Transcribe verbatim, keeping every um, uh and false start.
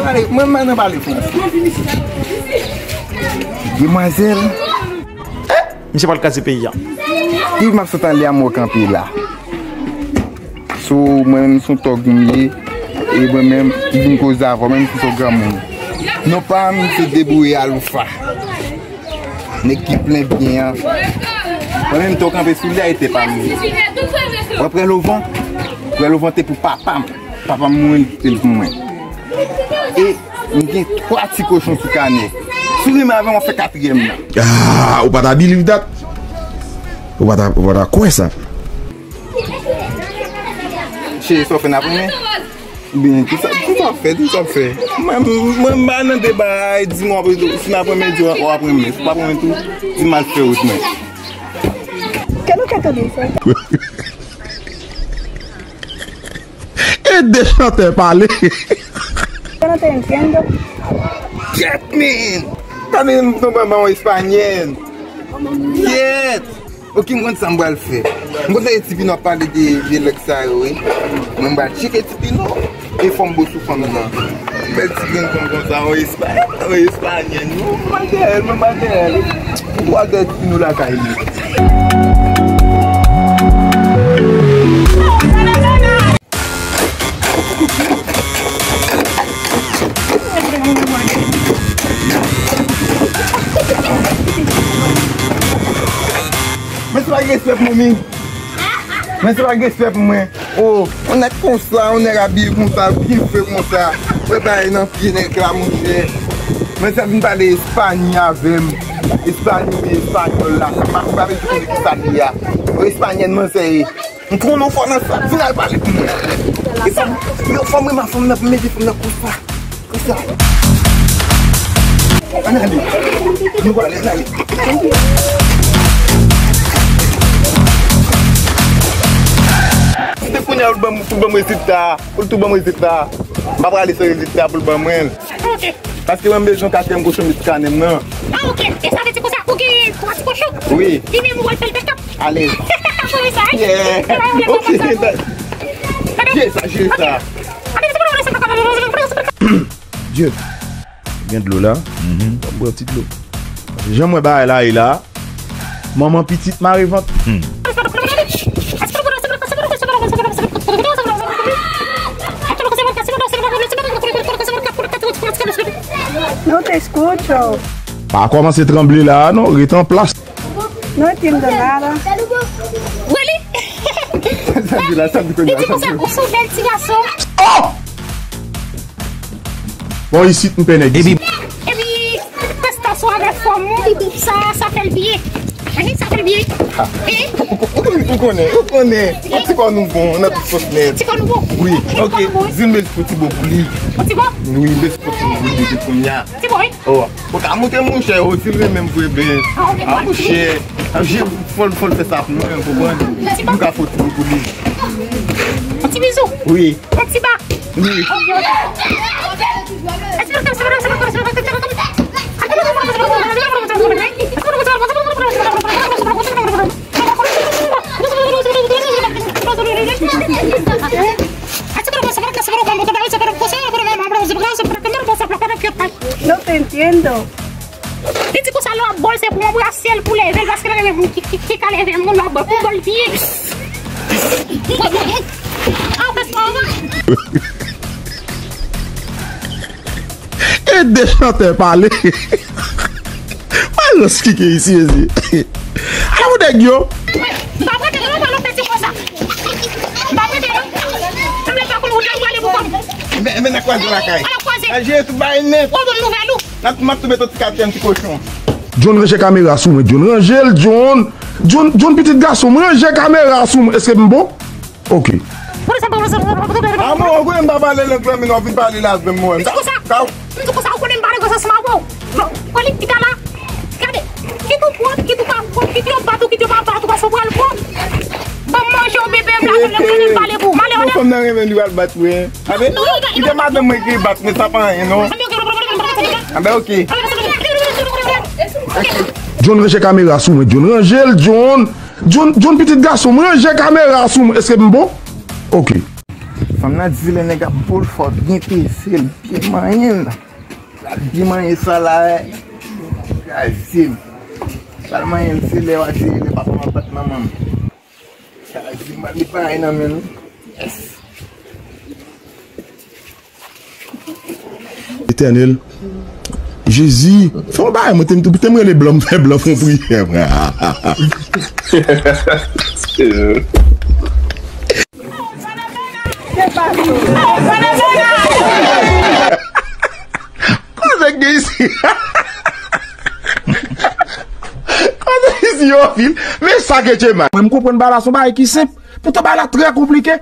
Pale, mwen, mwen nan pale franse. Demwazèl. Misye pral kraze peyi a. Ki m ap sot ale a mwen kanpe la. So, mwen menm se yon tòg m ye. E mwen menm, m vin koze avè w, menm si se yon granmoun. Non pa m, se Debouye Aloufa. Nèg ki plen byen an. Mwen menm, te w kanpe sou li a, e te pa m. Mwen pran lovan. Pran lovan te pou papa m. Papa m mouri, li kite l pou mwen. E m gen twa ti kochon sou kanè. Si w renmen avè m, w ap fè katriyèm nan. Ah, ou pa ta believe that? Ou pa ta, ou pa ta kwè sa? Cheri, sa w fè n ap renmen? Oubyen, kisa, kisa w fè? Kisa w fè? Mwen, mwen, m pa nan deba, di m w ap, si n ap renmen, di w ap renmen. Si w p ap renmen tou, di m al fè wout mwen. Yo no te entiendo. Yo no te entiendo. Kèt, men! Tande m tonbe anba yon espanyèl. Kèt! Ok, m konn sa m pral fè. M konn tande Tipino ap pale de vye lèg sa yo, wi. Mwen m pral tcheke Tipino. E fò m bo sou fanm nan. Bèl ti grenn fanm konsa, yon espa-, yon espanyèl. Mwen m pral dèyè l, mwen m pral dèyè l. M pral dèyè Tipino lakay li. Men se pa respè pou mwen. Men se pa respè pou mwen. Oh, yon nèg konsa, yon nèg abiye konsa, byen fè konsa. Wè bagay nan pye nèg la, monchè. Men sa vin pale espanyòl avè m. Espanyòl, men espanyòl la, sa pa, pa vle di konnen ki sa li ye a. Yon espanyèl manzè ye. M konnen w fò nan sa, vin al pale pou mwen. Ki sa? Yo, fò mwen, ma fanm nan, pou mete fanm nan konsa. Konsa. Ann ale. Nou pale, ann ale. Si te kounye a pou l ban m, pou l ban m rezilta, pou l tou ban m rezilta. M pa prale san rezilta pou l ban mwen. Ok. Paske mwen bezwen katriyèm kochon met kanè m nan. Ah, ok. E sa vle di konsa, ou gen twa ti kochon? Wi. Li menm ou pral fè l pètap. Alèz. Jere sa, wi. Yeah. Ok. Jere sa, jere sa. Dye, gen dlo la. Mhm. Ban m bwè yon ti dlo. Jan m wè bagay la ye la, manman pitit mare vant. Hmm. No te escucho. Pa kòmanse tranble la a non, ret an plas. No entiendo nada. Really? Sa di la, sa di kounye a, sa di. Li di konsa, ou se yon bèl ti gason. Oh! Bon, isit, m pè nèg isit. Epi, prestasyon avèk fòm ou, sa, sa fè l byen. Wi, sa fè l byen. Ou konnen, ou konnen, ou konnen. Yon ti kò nou bon, nan tout sòs nèt. Ti kò nou bon? Wi, ok, di m bezwen ti bo pou li. Ti bo? Wi, bezwen ti bo pou li, depi kounye a. Ti bo, wi. Oh, ou ka montre monchè, oh, si l renmen m vre, ben. Ah, ok, ah, monchè. Fò l, fò l fè sa pou mwen, ou konprann? M ka fè ti bo pou li. Yon ti bizou? Wi. Yon ti ba? Wi. Ok, ok. No te entiendo. Li di konsa lè w ap bo l se pou anbrase l pou leve l paske l renmen moun ki, ki, ki ka leve moun lè w ap bo l pou bo l byen. Ah, ou fè sa, e de chantè pale. Malòs ki gen isi, mezi. Ala pou nèg yo. M pa prete non, pa lòt ti konsa. M pa prete non. M lè pa konn ou te pale pou kòm. Men, men nan kwaze lakay. Ala kwaze. Al jere tout bagay nèt. Ou bon nouvèl ou? N ap, m ap tou mete yon ti katriyèm ti kochon. John, ranje kamera sou mwen, John. Ranje l, John. John, John, pitit gason m, ranje kamera sou mwen. Èske m bon? Ok. Amò, ou konnen m pa pale lang lan, men w ap vin pale la avè mwen. Li di konsa. Li di konsa, ou konnen m pale konsa ansanm avè w. Bon, politik la. Gade, kit ou pwòp, kit ou pa pwòp, kit yo bat ou, kit yo pa bat ou, paske w pral pwòp. Ban m manje w, bebe, m la konn lè m konnen m pale pou w. M ale, w ale. Fanm nan renmen li pral bat mwen. Abe, li gen madanm mwen ki bat mwen, sa pa anyen, non. Abe, ok. John, ranje kamera sou mwen, John. Ranje l, John. John, John, pitit gason m, ranje kamera sou mwen. Èske m bon? Ok. Fanm nan di lè nèg ap bo l, fò byen peze l, byen manyen l. L ap byen manyen sa la, kraze l. L al manyen l, se lè w a di rele papa m ap bat manman m. Kraze m, li pa nan men l. Yes. Etènèl. Jezi, fè yon bagay, mwen te m tou, te m rele blan, m fè blan fè yon priyè, mwen. Koze k gen isi? Koze isi, yo, vil. Men sa ke Tchema. Mwen, m konprann bagay la, se yon bagay ki senp. Poutan, bagay la trè konplike.